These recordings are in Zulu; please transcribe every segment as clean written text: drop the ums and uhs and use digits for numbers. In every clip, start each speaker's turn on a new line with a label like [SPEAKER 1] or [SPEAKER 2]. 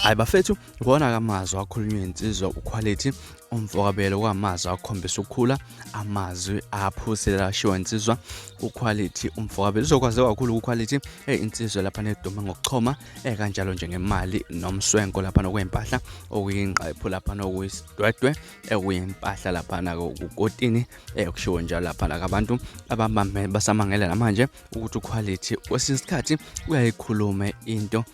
[SPEAKER 1] Hayi bafethu, iwona-ke amazwi akhulunywe insizwa uQuality umfokabelo, kwamazwi akhombisa ukukhula, amazwi aphusile ashiwo insizwa uQuality umfokabelo. Uzokwaziwa kakhulu uQuality insizwa lapha nedume ngokuchoma kanjalo nje ngemali nomswenko lapha nokwempahla okuyingqephu lapha nokuyisidwedwe okuyimpahla lapha nakukotini kushiwo njalo lapha abantu ababambe basamangela namanje ukuthi uQuality kwesinye isikhathi uyayikhulume into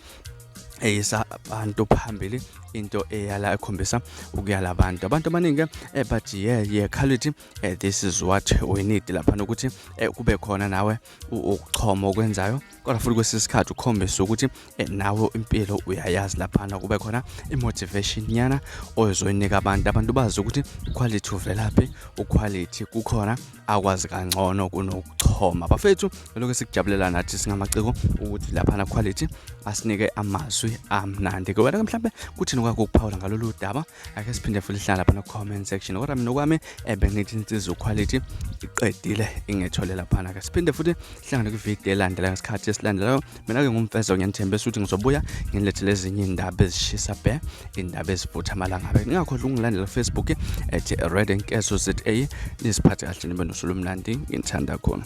[SPEAKER 1] eyisa abantu phambili, into eyala ekhombisa ukuyala abantu. Abantu abaningi bathi yeah, Quality, this is what we need lapha, ukuthi kube khona nawe ukuchoma okwenzayo, kodwa futhi kwesinye isikhathi ukhombise ukuthi nawe impilo uyayazi laphana, kube khona i-motivation nyana ozoyinika abantu, abantu bazi ukuthi uQuality uvelaphi, uQuality kukhona akwazi kangcono kunokuchoma. Bafethu, lokho sikujabulela nathi singamaciko ukuthi laphana Quality asinike amazwi amnandi. Ke wena mhlambe kuthini kwakho ukuphawula ngalolu daba? Ake siphinde futhi hlala lapha comment section. Kodwa mina okwami bengithi insizwa uQuality iqedile ingethole laphana. Ke siphinde futhi sihlangane kwividiyo elandelayo ngesikhathi esilandelayo. Mina-ke ngumfezo, ngiyanithembisa ukuthi ngizobuya ngilethele ezinye iy'ndaba ezishisa bhe, iy'ndaba ezivutha amalangabe. Ningakhohlwa ukungilandela Facebook @RedNkezo ZA. Niziphathe kahle, nibe nosuku olumnandi. Nginithanda khona.